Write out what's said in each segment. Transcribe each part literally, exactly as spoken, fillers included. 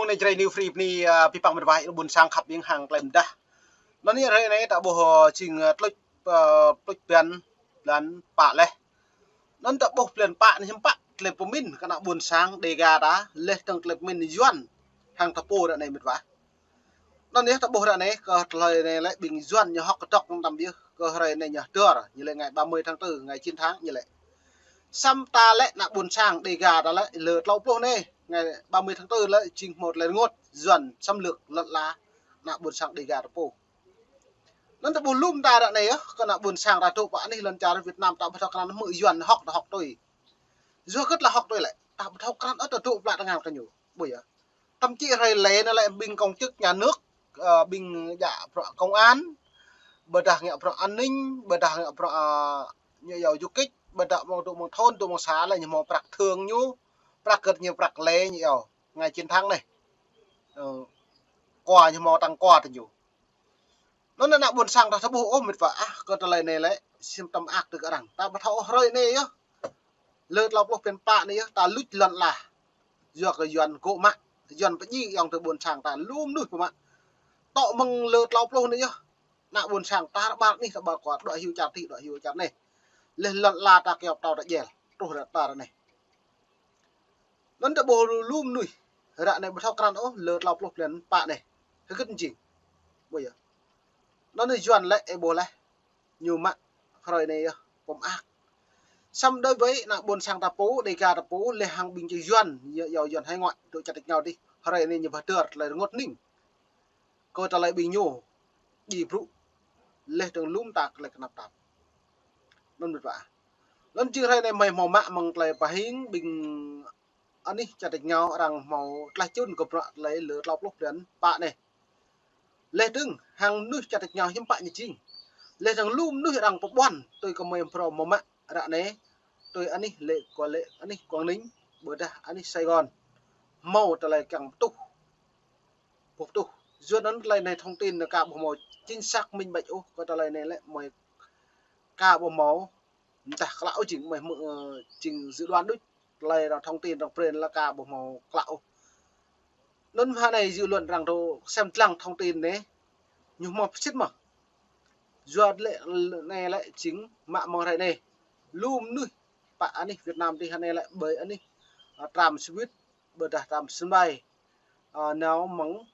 Anai Jrai New Free bơni, ơ, pơpă mĕt wa ƀôn sang khăp ƀing hăng klem dah. Anŭn yơh hrơi anai ta ƀuh, ơ, jing, ơ, tơluč, ơ, tơluč blan, blan pă laih. Anŭn ta ƀuh blan pă anai hiư̆m pă tơlơi pơmĭn kơ ană ƀôn sang Dega ta, laih dơ̆ng tơlơi pơmĭn Yuan hăng ta pô ră anai mĕt wa. Anŭn yơh ta ƀuh ră anai kơ tơlơi anai lĕ ƀing Yuan ñu hơ̆k kơdŏk tăm biă kơ hrơi anai ñu hơdơr, ñu lĕ ngày ba mươi tháng tư, ngày chín tháng ñu lĕ. Samơ̆ ta lĕ ană ƀôn sang Dega ta lĕ lơ klâo pluh anai, ngày ba mươi tháng tư lĕ jing hmâo tơlơi rơngot Yuan xâm lược lŏn ala ană ƀôn sang Dega ta pô. Anŭn ta ƀuh lŏm ta ră anai yơh, kơ ană ƀôn sang ta dŏ pơ anih lŏn čar Việt Nam ta ƀu thâo krăn hmư̆ Yuan hơ̆k ta hơ̆k tui. Yua hơget lĕ hơ̆k tui lĕ, ta ƀu thâo krăn ôh ta dŏ pơ lŏn tơngan kơ ñu. Ƀu yơh. Thậm chí hrơi lĕ anai lĕ ƀing công chức nhà nước, ơ, ƀing djă bruă công an, ƀôdah ngă bruă an ninh, ƀôdah ngă bruă, ơ, ñu iâu du kích, ƀôdah mơ̆ng tŭ mơ̆ng thôn, tŭ mơ̆ng xã lĕ ñu hmâo prăk thưởng ñu, prăk gơ̆t ñu prăk lĕ ñu iâu. Ngày chiến thắng anai. Ơ, quà ñu hmâo tặng quà tơ ñu. Anŭn ană ƀôn sang ta ƀuh ôh mĕt wa ah, kơ tơlơi anai lĕ, sim tăm ak tơ kơ arăng. Ta ƀu thâo ôh hrơi anai yơh. Lơ klâo pluh blan pă anai yơh, ta luč lŏn ala. Yua kơ Yuan gŏ mă, Yuan pơdjai ayŏng adơi ƀôn sang ta lu mơnuih pơmă. Tŏ mơ̆ng lơ klâo pluh anai yơh. Ană ƀôn sang ta rơbat anih ta ƀar kơ dŏ hyu čar tih, dŏ hyu čar anai. Laih lŏn ala ta kiăo pơtâo ta djel, truh ră ta ră anai. Anŭn ta ƀuh lu mơnuih, ră anai ƀu thâo krăn ôh, lơ klâo pluh blan pă anai. Hơget jing. Ƀu yơh. Anŭn Yuan lĕ ih ƀuh laih. Ñu mă hrơi anai yơh, pơmă ak. Samơ̆ đối với ană ƀôn sang ta pô, Dega ta pô, laih hăng ƀing čơ Yuan, ñu iâu Yuan hải ngoại, dŏ čar tač rơngiao adih. Hrơi anai ñu ƀu hơdơr tơlơi rơngot hning. Kơ tơlơi ƀing ñu, djai brŭ, laih dơ̆ng lŏm ta tơlơi kơnăp tap. Anŭn mĕt wa. Anŭn jing hrơi anai mơi hmâo mă mơ̆ng tơlơi pơhing ƀing anih čar tač rơngiao arăng hmâo tlaih čun kơ bruă tơlơi lơ klâo pluh blan pă anai. Laih dơ̆ng hăng mơnuih čar tač rơngiao hiư̆m pă ñu jing. Laih dơ̆ng lu mơnuih arăng pơƀuăn tui kơ mơi phrâo hmâo mă ră anai. Tui anih lĕ kơ lĕ anih Quảng Ninh, ƀôdah anih Sài Gòn. Hmâo tơlơi kiăng pơtuh. Pơtuh. Yua anŭn tơlơi anai thông tin anai ka ƀu hmâo chính xác minh bạch ôh, kơ tơlơi anai lĕ mơi ka ƀu hmâo mơdah klă ôh jing mơi hmư̆, ơ, jing dự đoán đôč. Tơlơi arăng thông tin arăng brơi lĕ ka ƀu hmâo klă ôh. Anŭn mơ̆ hrơi anai dư luận arăng dŏ sem dlăng thông tin anai. Ñu hmâo pơsit mơ̆. Yua lĕ anai lĕ jing mă mơ̆ng hrơi anai. Lu mơnuih pơ anih Việt Nam adih hrơi anai lĕ ƀơi anih, ơ, trạm xe buýt, ƀôdah trạm sân bay. Ơ, nao mơ̆ng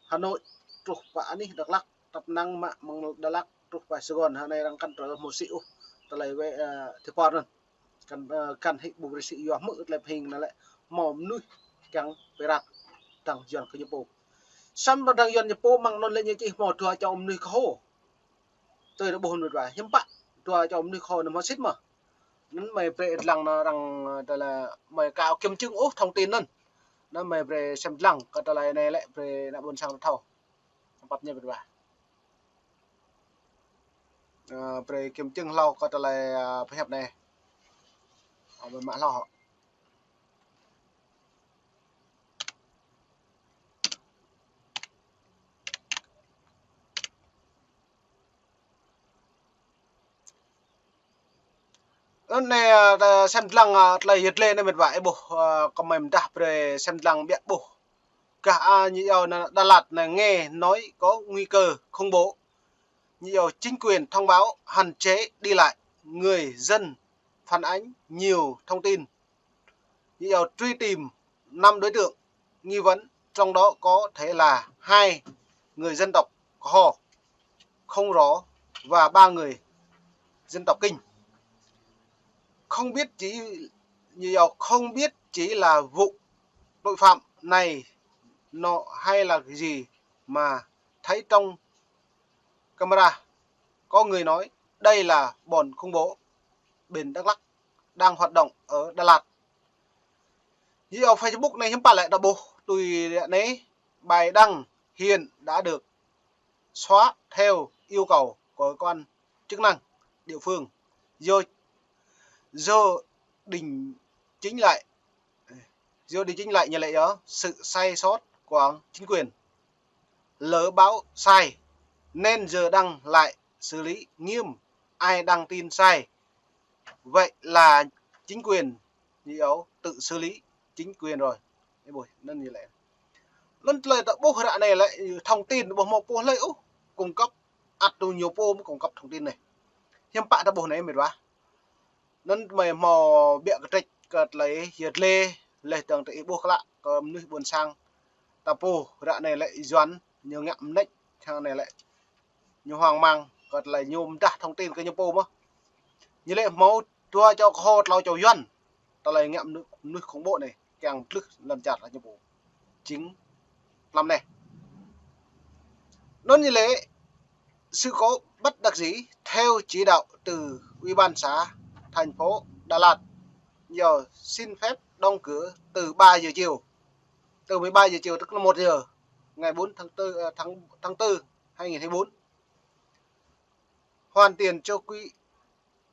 Hà Nội truh pơ anih Dak Lak, tăp năng mă mơ̆ng Dak Lak truh pơ Sài Gòn, hrơi anai arăng kăn trơi hmâo sĭ ôh. Tơlơi wĕ, ơ, tơpăr anŭn. Kăn, ơ, kăn hĭ ƀu brơi sĭ yua hmư̆ tơlơi pơhing anŭn lĕ hmâo mơnuih kiăng pơrăt dơ̆ng Yuan kơ ñu pô. Samơ̆ dơ̆ng Yuan ñu pô mơ̆ng anŭn lĕ ñu čih hmâo dua čô mơnuih kơ hô. Tui ta ƀuh mơnuih dua, hiư̆m pă dua čô mơnuih kơ hô anŭn hmâo sĭt mơ̆. Anŭn mơi brơi dlăng anŭn arăng, ơ, tơlơi mơi ka kiểm chứng ôh thông tin anŭn. Anŭn mơi brơi sem dlăng kơ tơlơi anai lĕ brơi ană ƀôn sang ta thâo. Tơpăt ñu mĕt wa. Ơ, brơi kiểm chứng hlâo kơ tơlơi, ơ, pơhiăp anai. Ơ, mơi mă hlâo hŏ. Anai, ơ, sem dlăng, ơ, tơlơi yet lĕ anai mĕt wa, ih ƀuh, ơ, kơ mơi mơdah brơi sem dlăng biă ƀuh. Gah, ơ, ñu iâu anŭn Đà Lạt anai nghe nói có nguy cơ khủng bố. Ñu iâu chính quyền thông báo hạn chế đi lại, người dân phản ánh nhiều thông tin. Ñu iâu truy tìm năm đối tượng nghi vấn, trong đó có thể là hai người dân tộc Kho không rõ và ba người dân tộc Kinh. Không biết chỉ, ñu iâu không biết chỉ là vụ tội phạm này nọ hay là gì mà thấy trong camera có người nói đây là bọn khủng bố bên Đắk Lắk đang hoạt động ở Đà Lạt. Ñu iâu Facebook anai hiư̆m pă lĕ ta ƀuh tui anai, bài đăng hiện đã được xóa theo yêu cầu của cơ quan chức năng địa phương do, do đính chính lại, do đính chính lại như lẽ đó, sự sai sót của chính quyền. Lỡ báo sai, nên giờ đăng lại xử lý nghiêm ai đăng tin sai. Vậy là chính quyền, ñu iâu tự xử lý chính quyền rồi. Ih ƀuh, anŭn ñu lĕ. Anŭn tơlơi ta ƀuh ră anai lĕ thông tin ƀu hmâo pô hlơi ôh cung cấp, ăt tui ñu pô mơ̆ cung cấp thông tin anai. Hiư̆m pă ta ƀuh anai mĕt wa. Anŭn mơi hmâo ƀiă kơtrĕč kơ tơlơi yơh lĕ, laih dơ̆ng tơ ih ƀuh klă kơ mơnuih ƀôn sang ta pô ră anai lĕ Yuan ñu ngă mơneč hăng anai lĕ ñu hoang mang kơ tơlơi ñu mơdah thông tin kơ ñu pô mơ̆. Ñu lĕ hmâo dua čô kơho tlâo čô Yuan tơlơi ngă mơnuih, mơnuih khủng bố anai kiăng tlưh lŏn čar ñu pô. Jing tlam anai. Anŭn ñu lĕ sự cố bất đắc dĩ theo chỉ đạo từ Ủy ban xã, thành phố Đà Lạt, giờ xin phép đóng cửa từ ba giờ chiều, từ mười ba giờ chiều tức là một giờ ngày bốn tháng tư, ờ, tháng, tháng tư hai nghìn hai mươi bốn. Hoàn tiền cho quý,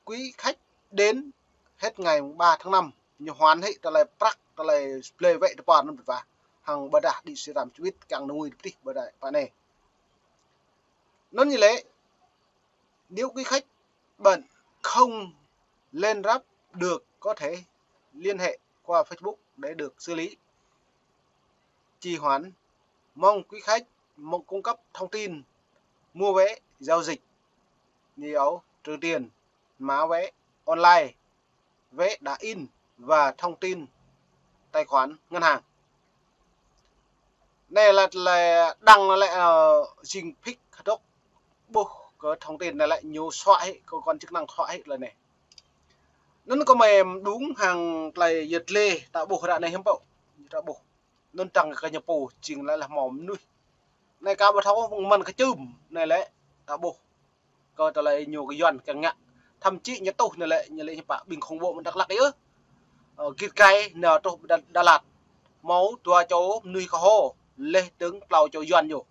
quý khách đến hết ngày ba tháng năm. Ñu hoàn hĭ tơlơi prăk, tơlơi blơi wĕ tơpar anŭn mĕt wa. Hăng ƀôdah đĭ si ram čuit kiăng nui pơtih ƀôdah pă anai. Anŭn ñu lĕ, nếu quý khách bận không lên rap được, có thể liên hệ qua Facebook để được xử lý. Trì hoãn. Mong quý khách mong cung cấp thông tin mua vé, giao dịch, như áo trừ tiền, mã vé online, vé đã in và thông tin tài khoản ngân hàng. Anai lĕ tơlơi đăng lĕ, ơ, jing phik hơdŏk ƀuh kơ thông tin anai lĕ ñu suă hĭ, cơ quan chức năng suă hĭ tơlơi anai. Anŭn kơ mơi mơđung hăng tơlơi yơh lĕ ta ƀuh ră anai hiư̆m pă ta ƀuh. Anŭn dăng kơ ñu pô jing lĕ lĕ hmâo mơnuih. Anai ka ƀu thâo mơ̆n kơ čưm anai lĕ ta ƀuh. Kơ tơlơi ñu kơ Yuan kiăng ngă. Thậm chí ñu tuh anai lĕ, ñu lĕ hiư̆m pă ƀing khủng bố mơ̆ng Dak Lak yơh. Ơ, git gai nao truh Đà, Đà Lạt. Hmâo dua čô mơnuih kơho, laih dơ̆ng tlâo čô Yuan ñu.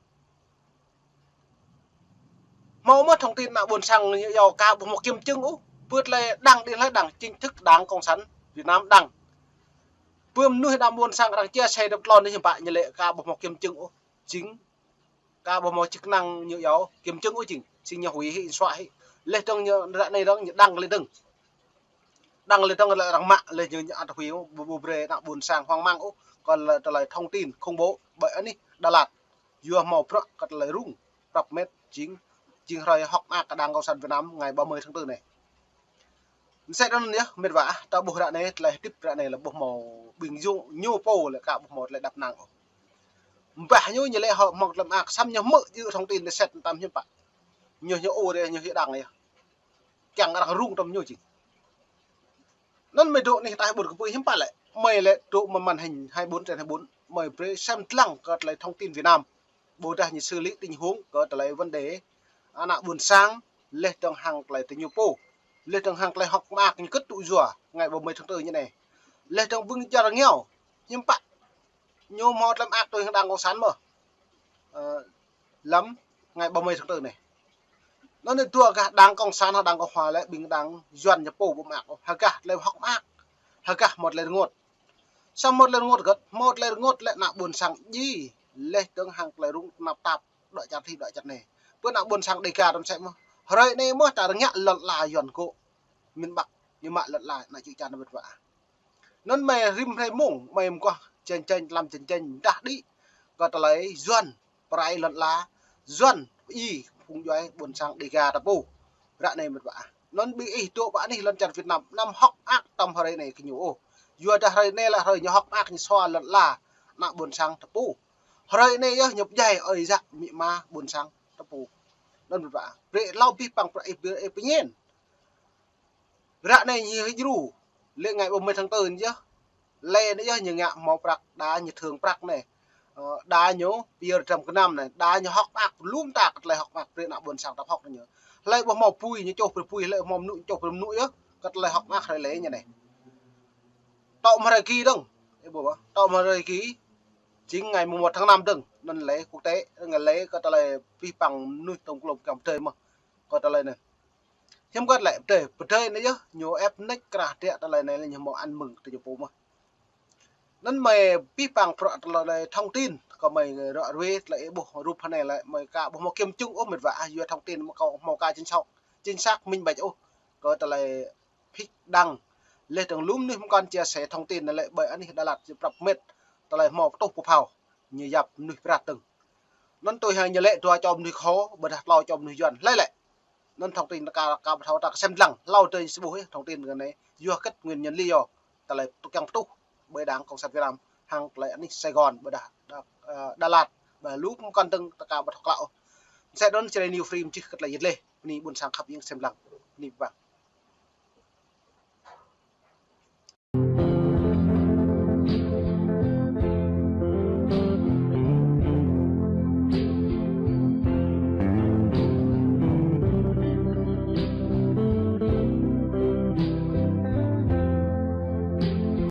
Hmâo mơ̆ thông tin ană ƀôn sang ñu yua ka ƀu hmâo kiểm chứng ôh. Pơ tơlơi đăng đĭ hlơi đăng chính thức Đảng Cộng sản Việt Nam đăng. Pơ mơnuih ană ƀôn sang arăng chia sẻ đơ̆m tlôn anai hiư̆m pă ñu lĕ ka ƀu hmâo kiểm chứng ôh. Jing ka ƀu hmâo chức năng ñu yua kiểm chứng ôh jing. Jing ñu huĭ hĭ, suă hĭ. Laih dơ̆ng ñu ră anai dơ̆ng ñu đăng lĕ dơ̆ng. Đăng lĕ dơ̆ng lĕ arăng mă lĕ ñu, ñu ăt huĭ ƀu, ƀu brơi ană ƀôn sang hoang mang ôh. Kơ lĕ tơlơi thông tin khủng bố ƀơi anih Đà Lạt. Yua hmâo bruă kơ tơlơi rŭng prăp mĕt jing, jing hrơi hŏk mơak kơ Đảng Cộng sản Việt Nam ngày ba mươi tháng tư anai. Mơsĕ anŭn yơh mĕt wa ah, ta ƀuh ră anai tơlơi hơdip ră anai lĕ ƀu hmâo ƀing jung ñu pô lĕ ka ƀu hmâo tơlơi đăp năng ôh. Ƀah ñu ñu lĕ hŏk hmâo tơlơi mơak, samơ̆ ñu hmư̆ jing thông tin anai sĕt tam hiư̆m pă. Ñu, ñu ur yơh, ñu hĭ đăng yơh. Kiăng arăng rŭng tơm ñu jing. Anŭn mơi dŏ anih ataih ƀôn kơpui hiư̆m pă lĕ. Mơi lĕ dŏ mơ̆ng màn hình hai bốn trên hai bốn. Mơi brơi sem dlăng kơ tơlơi thông tin Việt Nam. Ƀôdah ñu xử lý tình huống kơ tơlơi vấn đề ană ƀôn sang, laih dơ̆ng hăng tơlơi tơ ñu pô. Laih dơ̆ng hăng tơlơi hŏk mơak ñu kơt tŭ yua ngày ba mươi tháng tư ñu anai. Laih dơ̆ng ƀing čar rơngiao hiư̆m pă ñu hmâo tơlơi mơak tui hăng Đảng Cộng sản mơ̆. Ơ, lăm ngày ba mươi tháng tư anai. Anŭn anai dua gah Đảng Cộng sản hăng Đảng Cộng hòa lĕ ƀing đảng Yuan ñu pô ƀu mơak ôh. Hơgah tơlơi hŏk mơak. Hơgah hmâo tơlơi rơngot. Samơ̆ hmâo tơlơi rơngot, hmâo tơlơi rơngot lĕ ană ƀôn sang djai. Laih dơ̆ng hăng tơlơi rŭng tơnap tap đuaĭ čar adih đuaĭ čar anai. Pơ ană ƀôn sang Đêga tơm sĕ mơ̆. Hrơi anai mơ̆ ta rơngiă lŏn ala Yuan gŏ. Miền Bắc ñu mă lŏn ala ană čư̆ čan mĕt wa ah. Anŭn mơi rĭm hrơi mông, mơi mơguah chiến tranh, tlam chiến tranh, mơdah đĭ kơ tơlơi Yuan pơrai lŏn ala, Yuan pơi phung djuai ƀôn sang Đêga ta pô. Ră anai mĕt wa ah. Anŭn ƀing ih dŏ pơ anih lŏn čar Việt Nam, anăm hŏk mơak tơm hrơi anai kơ ñu ôh. Yua dah hrơi anai lĕ hrơi ñu hŏk mơak ñu sua lŏn ala ană ƀôn sang ta pô. Hrơi anai yơh ñu pơdjai ơi yă amĭ ama ƀôn sang ta pô. Anŭn mĕt wa ah. Brơi hlâo abih bang bruă ih, ih pơñen. Ră anai ñu hĭ djru. Lĕ ngày ba mươi tháng tư anai yơh. Lĕ anai yơh ñu ngă hmâo prăk, đa ñu thưởng prăk anai. Ơ, đa ñu pơyơr dram gơnam anai, đa ñu hŏk mơak, lŏm ta kơ tơlơi hŏk mơak brơi ană ƀôn sang ta hŏk ñu. Hlơi ƀu hmâo apui ñu čoh brơi apui, hlơi ƀu hmâo mơnŭ ñu čoh brơi mơnŭ yơh, kơ tơlơi hŏk mơak hrơi lĕ ñu anai. Tŏ mơ̆ hrơi ki dơ̆ng, ih ƀuh ƀă, tŏ mơ̆ hrơi ki, jing ngày mùng một tháng năm dơ̆ng, anŭn lễ quốc tế, anŭn lễ kơ tơlơi abih bang mơnuih tơm klôm kiăng pơdơi mơ̆, kơ tơlơi anai. Hiư̆m kơ lĕ pơdơi, pơdơi anai yơh, ñu ĕp mơneč krah tĕ tơlơi anai lĕ ñu hmâo ăn mừng tơ ñu pô mơ̆. Anŭn mơi abih bang bruă tơlơi thông tin, kơ mơi ră ruai tơlơi ih ƀuh rup anai lĕ mơi ka ƀu hmâo kiểm chứng ôh mĕt wa ah, yua thông tin mơi kâo hmâo ka chính xác, chính xác minh bạch ôh. Kơ tơlơi phik đăng, laih dơ̆ng lŏm anai mơ̆ng kăn chia sẻ thông tin anai lĕ ƀơi anih Đà Lạt ñu prăp mĕt, tơlơi hmâo pơtuh pơphao. ñu yap mơnuih prat tơ̆ng. Anŭn tui hăng ñu lĕ dua čô mơnuih Kơho, ƀôdah klâo čô mơnuih Yuan. Hlơi lĕ? Anŭn thông tin ta ka, ka ƀu thâo ta kơsem lăng, hlâo tơdơi ñu ƀuh thông tin kơ anai, yua kơ nguyên nhân lý do. Tơlơi tŭ kiăng pơtuh ƀơi Đảng Cộng sản Việt Nam, hăng tơlơi anih Sài Gòn, ƀôdah Đà, ơ, Đà Lạt, ƀôdah lu mơkăn tơ̆ng ta ka ƀu thâo klă ôh. Sĕ anŭn Jrai New Free mơčih kơ tơlơi yit leh, bơni ƀôn sang khăp iêng kơsem lăng, bơni pơpă.